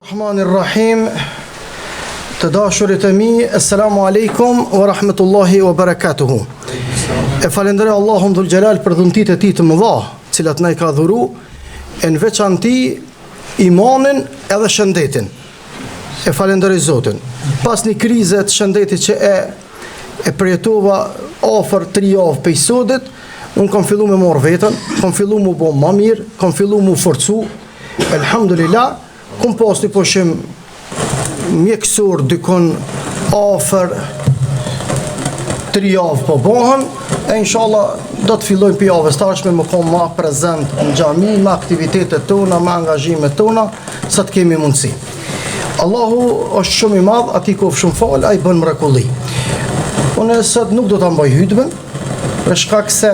Rahman Rahim Të dashurit e mi Esselamu Alejkum Wa Rahmetullahi Wa Barakatuhu E falenderoj Allahun Dhul Xhelal për dhuntitë e tij të mëdha Cilat na i ka dhuru E në veçanti imanin edhe shëndetin E falenderoj Zotin Pas një krize të shëndetit që e e përjetova afër 3 javë pej sodit Unë kam fillu me marrë veten Kam fillu mu bo ma mirë Kam fillu mu forcu Elhamdulillah, kom pas një pushim mjekësor dikun afër 3 javë po bohen, e inshallah do të fillojmë prej javës t'ardhshme me konë ma prezent në xhami, me aktivitetet tona, me angazhimet tona, sa të kemi mundësi. Allahu është shumë i madh, atij koftë shumë falë, ai bën mrekulli. Unë sot nuk do ta mbaj hutben, Për shkak se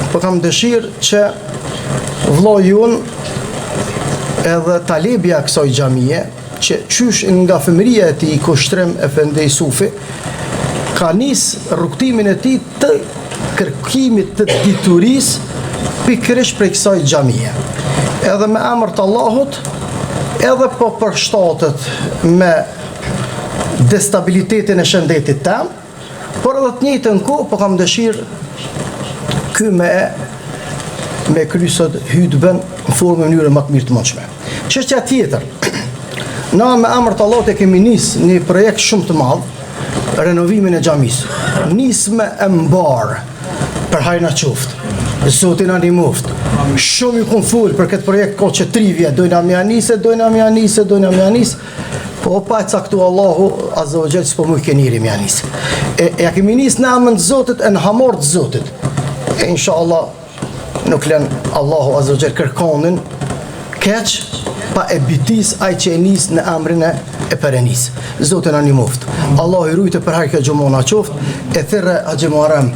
po kam dëshirë që vllai jonë edhe talebja e kësaj xhamie, që qysh nga fëmijëria e tij Kushtrim Efendi Isufi, ka nis rrugëtimin e tij të kërkimit të diturisë pikërisht prej kësaj xhamie. Edhe me emër të Allahut, edhe po përshtatet me destabilitetin e shëndetit tem, Por edhe të njëjtën kohë po kam dëshirë ky me me kry sot hutben në formë e mënyrë më të mirë të mundshme. Çështja tjetër, na me emër të Allahut e kemi nis një projekt shumë të madh, renovimin e xhamisë. Nismë e mbarë për hajr na qoftë. Zoti na ndihmoftë. Shumë ju kom fol për këtë projekt ka që 3 vjet, dojna me ja nisë, dojna me ja nisë, dojna me ja nisë. Po pa e caktu Allahu Azza wa Jall s'po mujke njeri me ja nis. E ja kemi nis në emën të Zotit e në hamor të Zotit. E inshallah nuk len Allahu Azza wa Jall kërkonin keq pa e bitis ai që e nis në emrin e e Perëndisë. Zoti na ndihmoftë. Allahu i rujtë për hajr kjo xhuma na qoftë. E thirre Haxhi Muharrem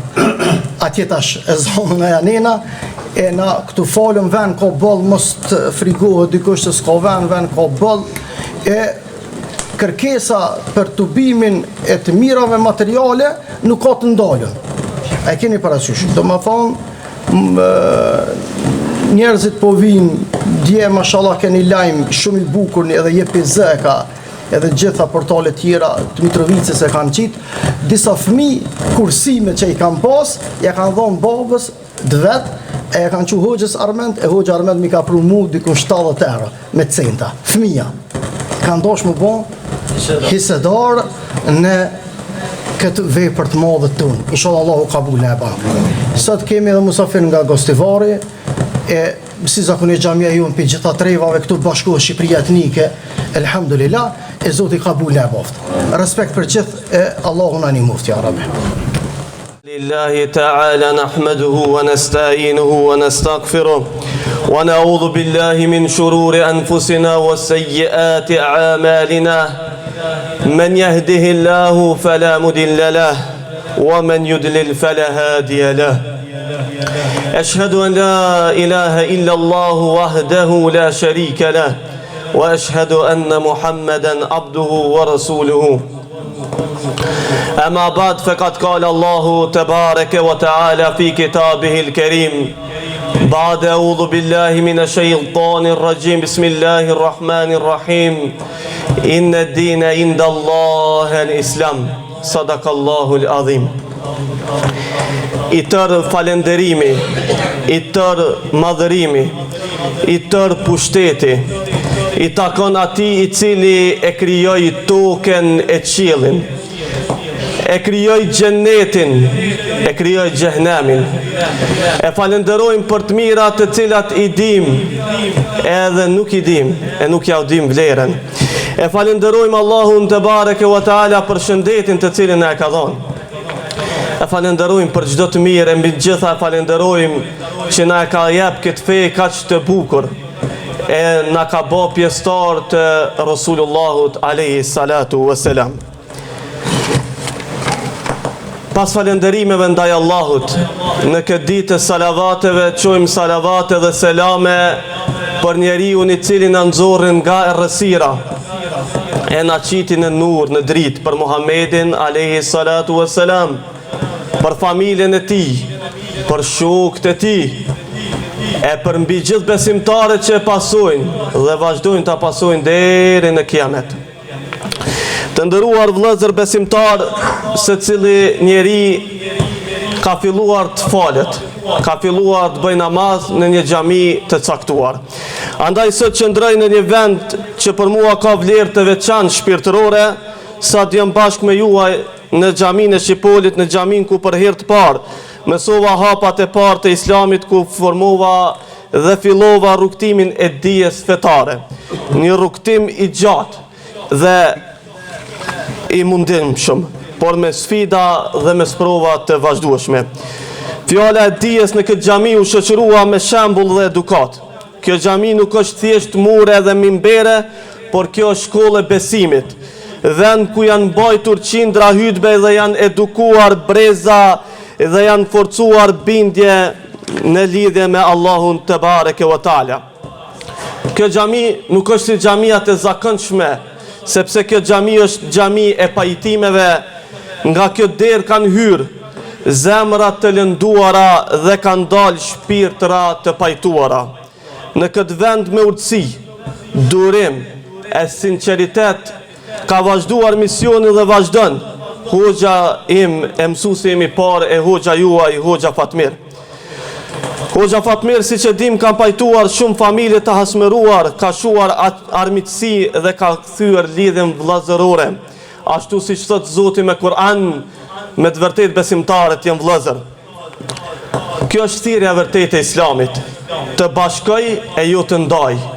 atje tash e zonën e janena e na këtu falëm ven ka boll mos të frigohet dikush se s'ka ven, ven ka boll e kërkesa për tubimin e të mirave materiale nuk ka të ndalun. A e keni parasysh? Domethonë, njerëzit po vinë, dje mashallah keni lajm shumë i bukur një edhe JPZ e ka edhe gjitha portalet tjera të Mitrovicës e kanë qitë, disa fëmi kursime që i kanë pas, ja kanë dhonë babës të vet, e ja kanë çu hoxhës Armend, e hoxha Armend mi ka pru mu dikun 70 euro me centa. Fëmija kanë dash me bo hisedar në këtë vepër të madhe tonë. Inshallah Allahu kabul na e ban. Sot kemi edhe musafir nga Gostivari, e si zakonisht xhamia jonë prej gjitha trevave këtu bashkohet Shqipëria etnike, elhamdulillah, e Zoti kabul na e boftë. Respekt për gjithë e Allahu na ndihmoftë ja Rabbi. لله تعالى نحمده ونستعينه ونستغفره ونعوذ بالله من شرور أنفسنا وسيئات أعمالنا من يهده الله فلا مضل له ومن يضلل فلا هادي له أشهد أن لا إله إلا الله وحده لا شريك له وأشهد أن محمدا عبده ورسوله أما بعد فقد قال الله تبارك وتعالى في كتابه الكريم بعد أعوذ بالله من الشيطان الرجيم بسم الله الرحمن الرحيم إن الدين عند الله الإسلام صدق الله العظيم I tërë falenderimi, i tërë madhërimi, i tërë pushteti, i takon atij i cili e krijoi tokën e qiellin, e krijoi xhennetin, e krijoi xhehnemin. E falenderojmë për të mirat të cilat i dim, edhe nuk i dim, e nuk ja u dim vlerën. E falenderojmë Allahun tebareke ve teala për shëndetin të cilin na e ka dhënë. E falenderojmë për çdo të mirë e mbi të gjitha e falenderojmë që na e ka jep këtë fe kaq të bukur e na ka bo pjesëtar të Resulullahut alejhi salatu vesselam. Pas falenderimeve ndaj Allahut, në këtë ditë të salavateve, çojmë salavate dhe selame për njeriun i cili na nxorri nga errësira e na qiti në nur, në dritë, për Muhammedin, alejhi salatu ve selam, për familjen e tij, për shokët e tij. E përmbi gjithë besimtarët që e pasojnë dhe vazhdojnë ta pasojnë deri në kiamet. Të nderuar vëllezër besimtarë, secili njeri ka filluar të falet, ka filluar të bëjë namaz në një xhami të caktuar. Andaj sot qëndroj në një vend që për mua ka vlerë të veçantë shpirtërore, sot jam bashkë me ju në xhaminë e Shqipolit, në xhaminë ku për herë të parë mësova hapat e parë të Islamit ku formova dhe fillova rrugëtimin e dijes fetare. Një rrugëtim i gjatë dhe i mundimshëm, por me sfida dhe me sprova të vazhdueshme. Fjala e dijes në këtë xhami u shoqërua me shembull dhe edukatë. Kjo xhami nuk është thjesht mure dhe mimbere, por kjo është shkollë e besimit. Vend ku janë mbajtur qindra hytbe dhe janë edukuar breza dhe janë forcuar bindje në lidhje me Allahun tebareke ve teala. Kjo xhami nuk është si xhamiat e zakonshme, sepse kjo xhami është xhami e pajtimeve, nga kjo derë kanë hyrë zemra të lënduara dhe kanë dalë shpirtra të pajtuara. Në këtë vend me urtësi, durim e sinqeritet Ka vazhduar misionin dhe vazhdon hoxha im e mësuesi im i parë e hoxha juaj, hoxha Fatmir. Hoxha Fatmir, siç e dimë, ka pajtuar shumë familje të hasmëruar, ka shuar armiqësi dhe ka kthyer lidhjen vëllazërore. Ashtu siç thotë Zoti me Kur'an, me të vërtetë besimtarët janë vëllezër. Kjo është thirrja e vërtetë e Islamit, të bashkojë e jo të ndajë,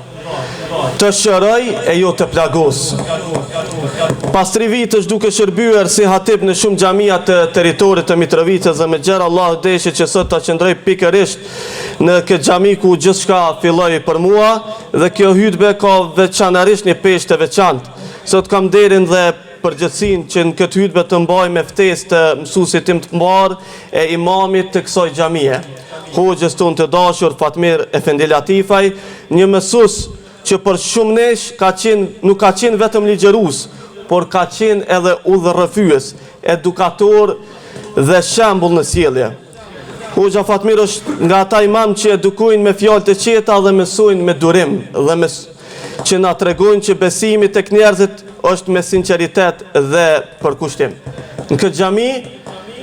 të shërojë e jo të plagosë. Pas tri vitesh duke shërbyer si hatib në shumë xhamia të territorit të Mitrovicës dhe më gjerë Allahu deshi që sot të qëndroj pikërisht në këtë xhami ku gjithçka filloi për mua dhe kjo hytbe ka veçanërisht një peshë të veçantë. Sot kam nderin dhe përgjegjësinë që në këtë hytbe të mbaj me ftesë të mësuesit tim të parë e imamit të kësaj xhamie, hoxhës tonë të dashur Fatmir Efendi Latifaj, një mësues që për shumë nesh ka qenë, nuk ka qenë vetëm ligjërues, por ka qenë edhe udhërrëfyes, edukator dhe shembull në sjellje. Hoxha Fatmir është nga ata imam që edukojnë me fjalë të qeta dhe mësojnë me durim dhe me që na tregojnë që besimi tek njerëzit është me sinqeritet dhe përkushtim. Në këtë xhami,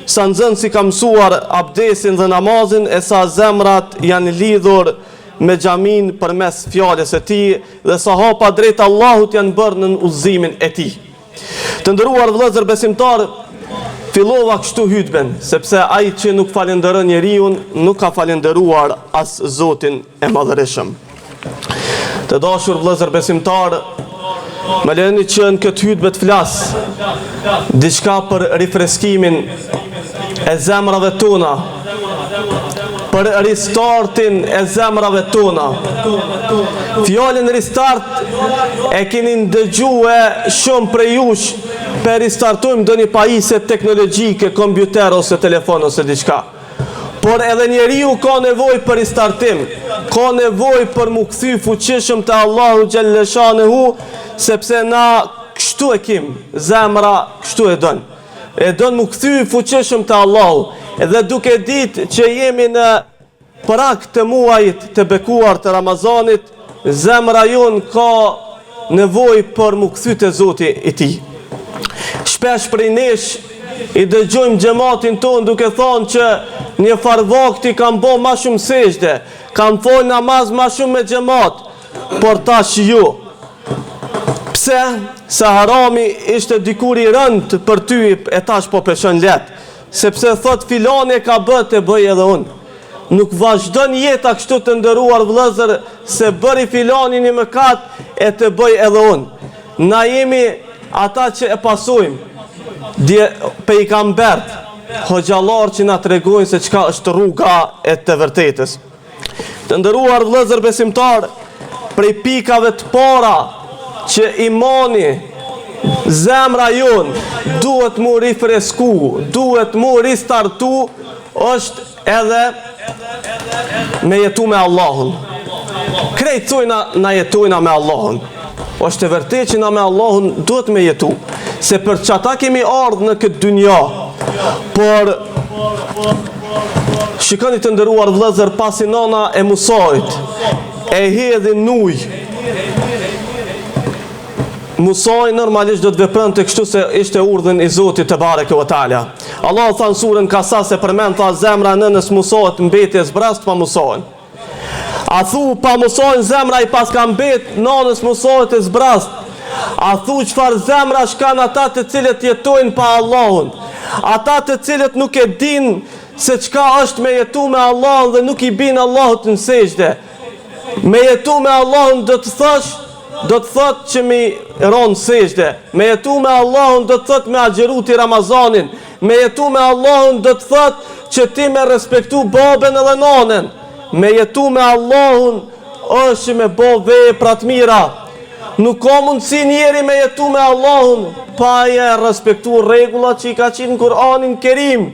sa nxënës i ka mësuar abdesin dhe namazin e sa zemrat janë lidhur me xhaminë përmes fjalës së tij dhe sa hapa drejt Allahut janë bërë nën udhëzimin e tij. Të nderuar vëllezër besimtarë, fillova kështu hytben, sepse ai që nuk falënderon njeriun, nuk ka falënderuar as Zotin e Madhërishëm. Të dashur vëllezër besimtarë, më lejoni që në këtë hytbe të flas diçka për rifreskimin e zemrave tona, për restartin e zemrave tona. Fjalën restart e keni ndëgjue shumë prej jush pe restartojmë ndonjë pajisje teknologjike, kompjuter ose telefon ose diçka. Por edhe njeriu ka nevojë për restartim, ka nevojë për m'u kthy fuqishëm te Allahu xhelleshanehu, sepse na kështu e kim, zemra kështu e don. E don m'u kthy fuqishëm te Allahu dhe duke ditë që jemi në prag të muajit të bekuar të Ramazanit, zemra jonë ka nevojë për m'u kthy te Zoti i tij. Shpesh prej nesh i dëgjojmë xhematin tonë duke thonë që një farë vakti kam bo ma shumë sexhde, kam fol namaz ma shumë me xhemat, por tash jo. Pse? Se harami ishte dikur i rëndë për ty e tash po peshon lehtë. Sepse thotë filani e ka bë të bëj edhe unë. Nuk vazhdon jeta kështu të nderuar vëllezër se bëri filani një mëkat e të bëj edhe unë. Na jemi ata që e pasojmë dje pejgamberët, hoxhallarë që na tregojnë se çka është rruga e të vërtetës. Të nderuar vëllezër besimtarë, prej pikave të para që imani, zemra jonë, duhet m'u rifresku, duhet m'u ristartu, është edhe me jetu me Allahun. Krejt thojna na jetojna me Allahun. Është e vërtetë që na me Allahun duhet me jetu, se për qata kemi ardhë në këtë dynja, por... Shikoni të nderuar vëllezër pasi nana e Musait e hedhin n'ujë. Musai normalisht do të vepronte kështu se ishte urdhën i Zotit tebareke ve teala. Allahu tha në surën Kasas e përmend tha zemra e nënës Musait mbeti e zbrast pa Musain. A thu pa Musain zemra i paska mbet nanës Musait e zbrast. A thu çfarë zemrash kanë ata të cilët jetojnë pa Allahun. Ata të cilët nuk e dinë se çka është me jetu me Allahun dhe nuk i bin Allahut në sexhde. Me jetu me Allahun do të thosh do të thotë që me ra në sexhde. Me jetu me Allahun do të thotë me agjëru ti Ramazanin. Me jetu me Allahun do të thotë që ti me respektu babën edhe nanën. Me jetu me Allahun është që me bo vepra të mira. Nuk ka mundësi njeri me jetu me Allahun pa e respektu rregullat që i ka qitë në Kur'anin Kerim.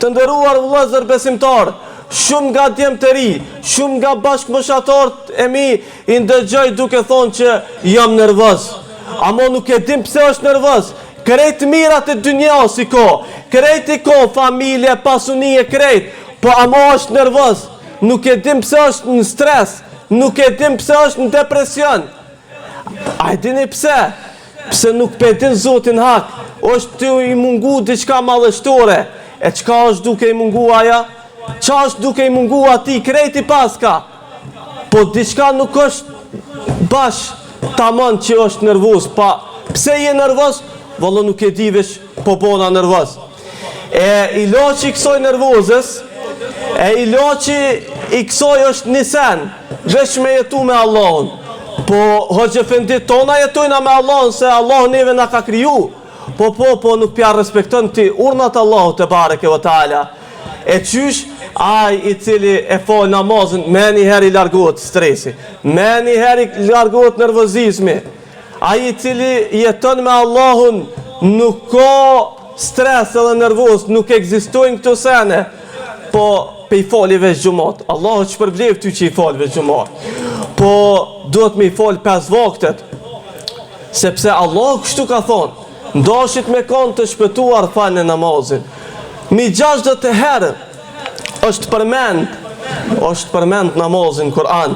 Të nderuar vëllezër besimtar, shumë nga djem të ri, shumë nga bashkëmoshatarët e mi i ndëgjoj duke thonë që jam nervoz. Amo nuk e dim pse është nervoz. Krejt të mirat e dynjas i ka, krejt i ka familje, pasuni e krejt, po amo është nervoz, nuk e dim pse është në stres, nuk e dim pse është në depresion. A e dini pse? Pse nuk pe din Zotin hak, është tu i mungu diçka madhështore, e çka është duke i mungu aja? Ça është duke i mungu atij, krejt i paska? Po diçka nuk është bash tamon që është nervoz, pa pse je nervoz? Valla nuk e di veç po bona nervoz. E ilaçi i kësaj nervozës, e ilaçi i kësaj është një sen, veç me jetu me Allahun. Po hoxhë efendi tona jetojna me Allahun se Allahu neve na ka kriju. Po po po nuk pja respekton ti urnat Allahut tebareke ve teala. E qysh ai i cili e fal namazin menjëherë i largohet stresi, menjëherë i largohet nervozizmi. Ai i cili jeton me Allahun nuk ka stres edhe nervoz, nuk ekzistojnë këto sene. Po pe i fali veç xhumat. Allahu të shpërbleftë ty që i fal veç xhumat. Po duhet me i fal pesë vaktet. Sepse Allahu kështu ka thonë, N'dashit me konë të shpëtuar falne namazin. Mi 60 herë është përmend, është përmend namazi n'Kur'an.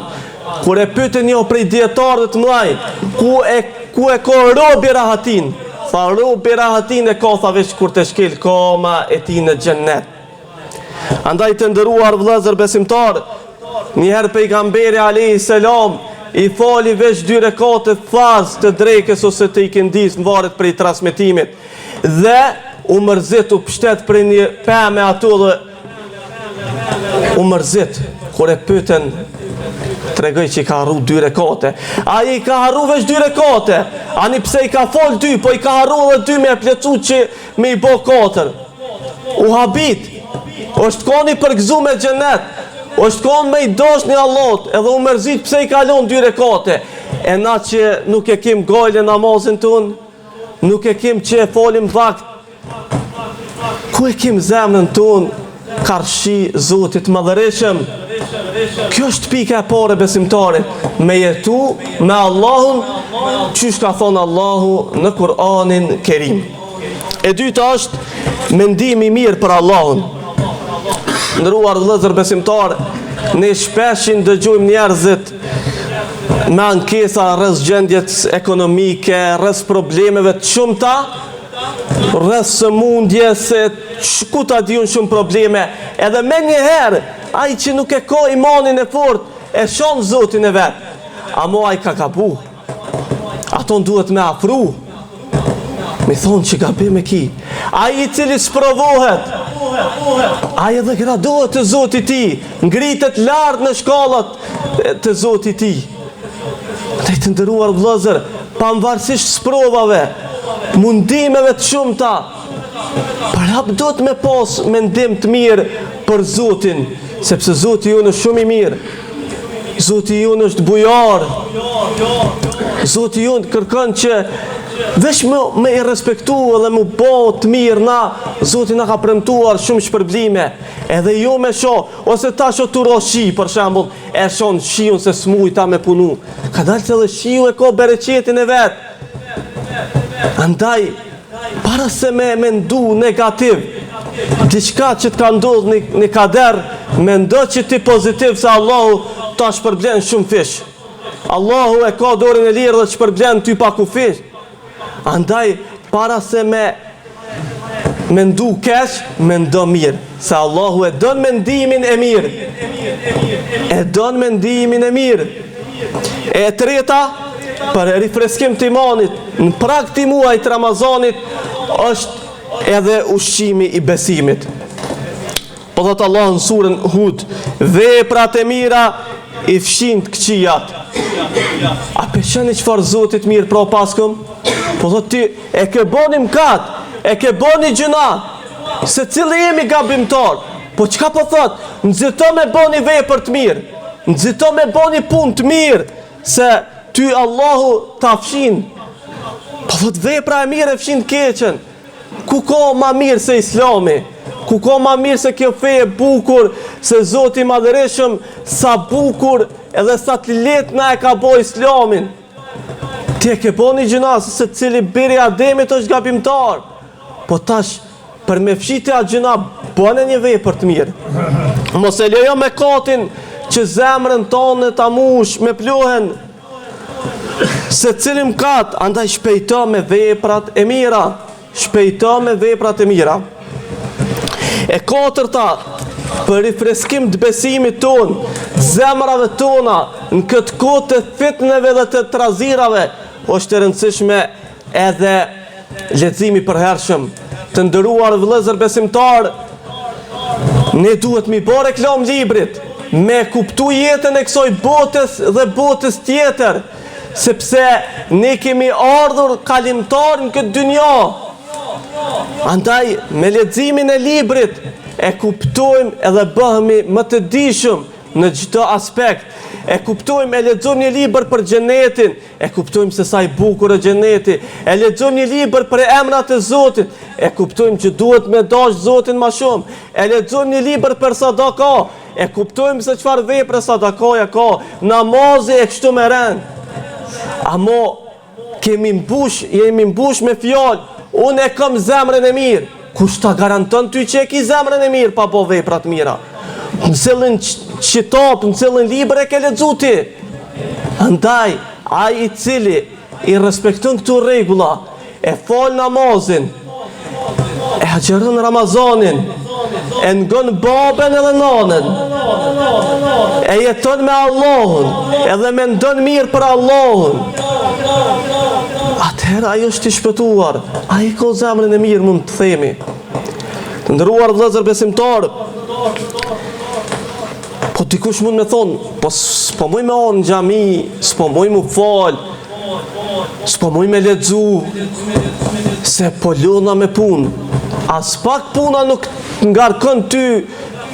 Kur e pyetën një prej dijetarëve të mëdhaj, ku e ku e ka robi rahatin? Tha robi rahatin e ka tha veç kur të shkel kama e tij në xhennet. Andaj të nderuar vëllezër besimtar, një herë pejgamberi alayhi selam i fali veç dy rekate farz të drekës ose të ikindisë, varet prej transmetimit. Dhe u mërzit, u pshtet prej një peme aty dhe u mërzit kur e pyetën tregoi që i ka harru dy rekate. Ai i ka harru veç dy rekate. Ani pse i ka fal dy, po i ka harru edhe dy me e plotsu që me i bo katër. U habit, është kon i përgëzu me xhenet, është kon më i dashtni Allahut, edhe u mërzit pse i ka lon dy rekate. E na që nuk e kim gajle namazin tonë, nuk e kim që e falim vakt, ku e kim zemrën tonë, karshi Zotit Madhërishëm. Kjo është pika e parë e besimtarit, me jetu me Allahun, qysh ka thonë Allahu në Kur'anin Kerim. E dyta është mendimi i mirë për Allahun. Nderuar vëllezër besimtar, ne shpesh i ndëgjojmë njerëzit me ankesa rreth gjendjes ekonomike, rreth problemeve të shumta, rreth sëmundjes, ku ta di unë shumë probleme, edhe menjëherë, ai që nuk e ka imanin e fort, e shan Zotin e vet. Amo ai ka gabu. Aton duhet me afru Me thonë që gabim e ki Ai i cili sprovohet Ai edhe gradohet te Zoti i tij Ngritet lart në shkallat te Zoti i tij Andaj të nderuar vëllezër Pamvarësisht sprovave Mundimeve të shumta Prap duhet me pas mendim të mirë për Zotin Sepse Zoti jonë është shumë i mirë Zoti jonë është bujar. Zoti jonë kërkon që veç me, me i respektu edhe me bo të mirë na, Zoti na ka premtuar shumë shpërblime. Edhe jo me sha, ose tash o tu ra shi, për shembull, e shon shiun se s'mujta me punu. Kadalë se edhe shiu e ka bereqetin e vet. Andaj, para se me mendu negativ, diçka që të ka ndodhë një, një kader, Mendo që ti pozitiv se Allahu ta shpërblen shumëfish. Allahu e ka dorën e lirë dhe të shpërblen ty pa kufi. Andaj, para se me mendu keq, mendo mirë. Se Allahu e don mendimin e mirë. E don mendimin e mirë. E treta, për rifreskim të imanit, në prag të muajit të Ramazanit, është edhe ushqimi i besimit. Po thotë Allahu në surën Hud, veprat e mira i fshin të këqijat. A pe shihni çfarë Zoti t'mirë pra paskëm? Po thotë ti e ke bo ni mkat, e ke bo ni gjynah. Secili jemi gabimtar. Po çka po thotë? Nxito me bo ni vepër të mirë. Nxito me bo ni punë të mirë se ty Allahu ta fshin. Po thotë vepra e mirë e fshin të keqen. Ku ka ma mirë se Islami? Ku ka ma mirë se kjo fe e bukur, se Zoti i Madhërishëm sa bukur edhe sa të lehtë na e ka bo Islamin? Ti e ke bo një gjynah, se secili bir i Ademit është gabimtar. Po tash, për me fshi ti atë gjynah, bone një vepër të mirë. Mos e lejo mëkatin që zemrën tane ta mush me pluhun. Secili mëkat, andaj shpejto me veprat e mira. Shpejto me veprat e mira. E katërta, për rifreskim të besimit tonë, zemrave tona, në këtë kohë të fitneve dhe të trazirave, është e rëndësishme edhe leximi i përhershëm. Të nderuar vëllezër besimtarë, ne duhet m'i bo reklamë librit, me kuptu jetën e kësoj botës dhe botës tjetër, sepse ne kemi ardhur kalimtar në këtë dynja. Andaj, me leximin e librit, e kuptojmë edhe bëhemi më të dijshëm në çdo aspekt. E kuptojmë, e lexojmë një libër për xhenetin, E kuptojmë se sa i bukur është xheneti. E lexojmë një libër për emrat e Zotit. E kuptojmë që duhet me dash Zotin ma shumë. E lexojmë një libër për sadaka. E kuptojmë se çfarë vepre sadakaja ka, namazi e kështu me rend. Amo kemi mbush, jemi mbush me fjalë. Unë e kam zemrën e mirë. Kush ta garanton ty që e ki zemrën e mirë pa bo vepra të mira? Në cilin qitap, në cilin libër e ke lexu ti? Andaj, ai i cili i respekton këto rregulla, e fal namazin, e agjëron Ramazanin, e ngon babën edhe nanën, e jeton me Allahun, edhe mendon mirë për Allahun, atëherë ai është i shpëtuar, ai ka zemrën e mirë mund të themi. Të nderuar vëllezër besimtarë, Po dikush mund me thonë, po s'po muj me ardh në xhami, s'po muj m'u falë, s'po muj me lexu, se po lodhna me punë. Aspak puna nuk të ngarkon ty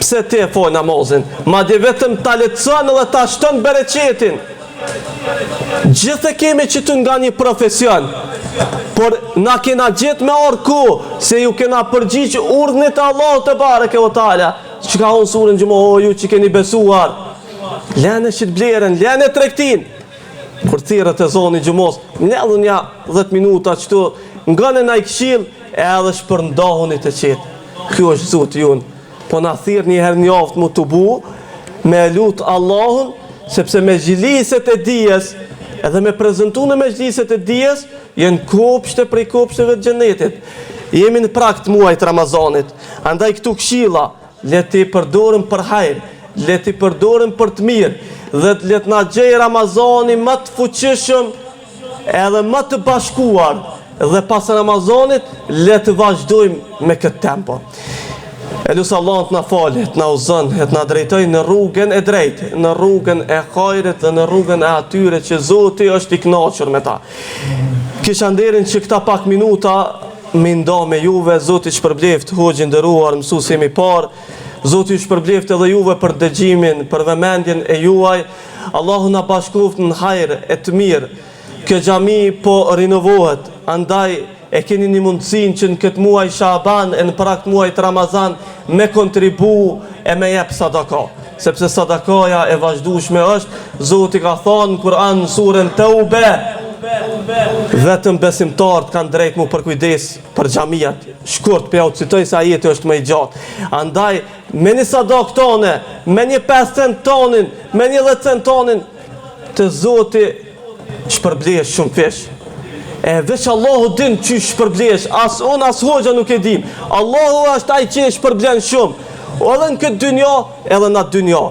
pse ti e fal namazin. Madje vetëm ta lehtëson edhe ta shton bereqetin. Gjithë e kemi qëtu nga një profesion, por na kena gjetë me ardh ku, se ju kena përgjigj urdhnit të Allahut tebareke ve teala, që ka thonë n'suren Xhuma, o ju që keni besuar, lene shitblerjen, lene tregtinë, kur thirret ezani i xhumas, mledhu nja 10 minuta qëtu, ngone naj këshillë, edhe shpërndahuni të qetë. Ky është Zoti jonë. Po na thirr një herë n'javë m'u tubu, me e lut Allahun, sepse mexhliset e dijes, edhe me prezentu në mexhliset e dijes, janë kopshte prej kopshteve të xhenetit. Jemi në prag të muajit Ramazanit, andaj këto këshilla, le t'i përdorim për hajr, le t'i përdorim për të mirë, dhe le të na gjejë Ramazani më të fuqishëm edhe më të bashkuar dhe pas Ramazanit le të vazhdojmë me këtë tempo. E lus Allahun të na falë, të na udhëzon, të na drejtojë në rrugën e drejtë, në rrugën e hajrit dhe në rrugën e atyre që Zoti është i kënaqur me ta. Kisha nderin që këta pak minuta me nda me juve, Zoti shpërbleftë, hoxhë i nderuar, mësuesi im i parë, Zoti ju shpërbleftë edhe juve për dëgjimin, për vëmendjen e juaj. Allahu na bashkoftë në hajr e të mirë. Kjo xhami po rinovohet, andaj e keni një mundësinë që në këtë muaj Shaban e në prag të muajit Ramazan me kontribu e me jep sadaka. Sepse sadakaja e vazhdueshme është, Zoti ka thanë në Kur'an në suren Teube, vetëm besimtarët kanë drejt mu përkujdes për xhamiat. Shkurt po jau citoj se ajeti është më i gjatë. Andaj. Me një sadakë tane, me një 5 cent tonin, me një 10 cent tonin, te Zoti shpërblehesh shumëfish. E veç Allahu din qysh shpërblehesh, as unë as hoxha nuk e dim. Allahu është ai që e shpërblen shumë. Edhe në këtë dynja, edhe në atë dynja.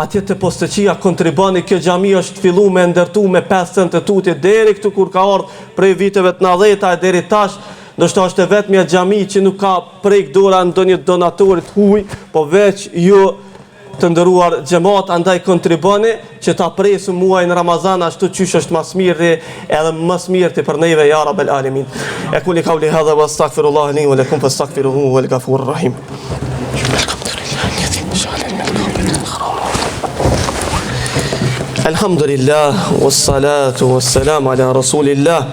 Atje te posteqia kontriboni, kjo xhami është fillu me ndërtu me 5 cent e tutje, deri këtu kur ka ardhë prej viteve të 90-ta e deri tash, ndoshta është e vetmja xhami që nuk ka prek dora ndonjë donatorit huj, po veç ju Të nderuar xhemat andaj kontriboni që ta presim muajin Ramazan ashtu qysh është ma s'miri edhe më s'mirti për neve ja Rabbel Alemin. Ekuli kauli hadha wa astaghfirullah li wa lakum fastaghfiruhu huwal ghafurur rahim. Alhamdulillah wassalatu wassalamu ala rasulillah.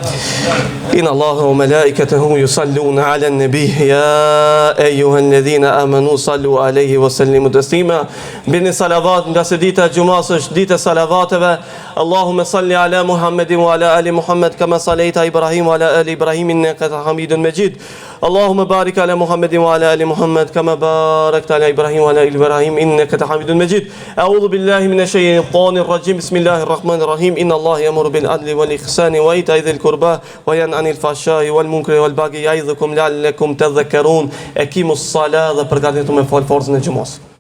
Inna Allaha wa malaikatahu yusalluna ala an-nabi ya ayyuhalladhina amanu sallu alayhi wa sallimu taslima. Bini salavat ngase dita e xhumasë është ditë e salavateve. Allahumma salli ala Muhammedin wa ala ali Muhammed kama sallaita Ibrahim wa ala ali Ibrahim innaka Hamidun Majid. Allahumma barik ala Muhammedin wa ala ali Muhammed kama barakta ala Ibrahim wa ala ali Ibrahim innaka Hamidun Majid. A'udhu billahi minash shaitanir rajim. Bismillahir rahmanir rahim. Inna Allaha ya'muru bil adli wal ihsani wa ita'i dhil qurba wa yanha 'anil fahsha'i wal munkari wal baghi ya'idhukum la'allakum tadhakkarun. Ekimus salah dhe përgatituni me fal farzin e xhumasë.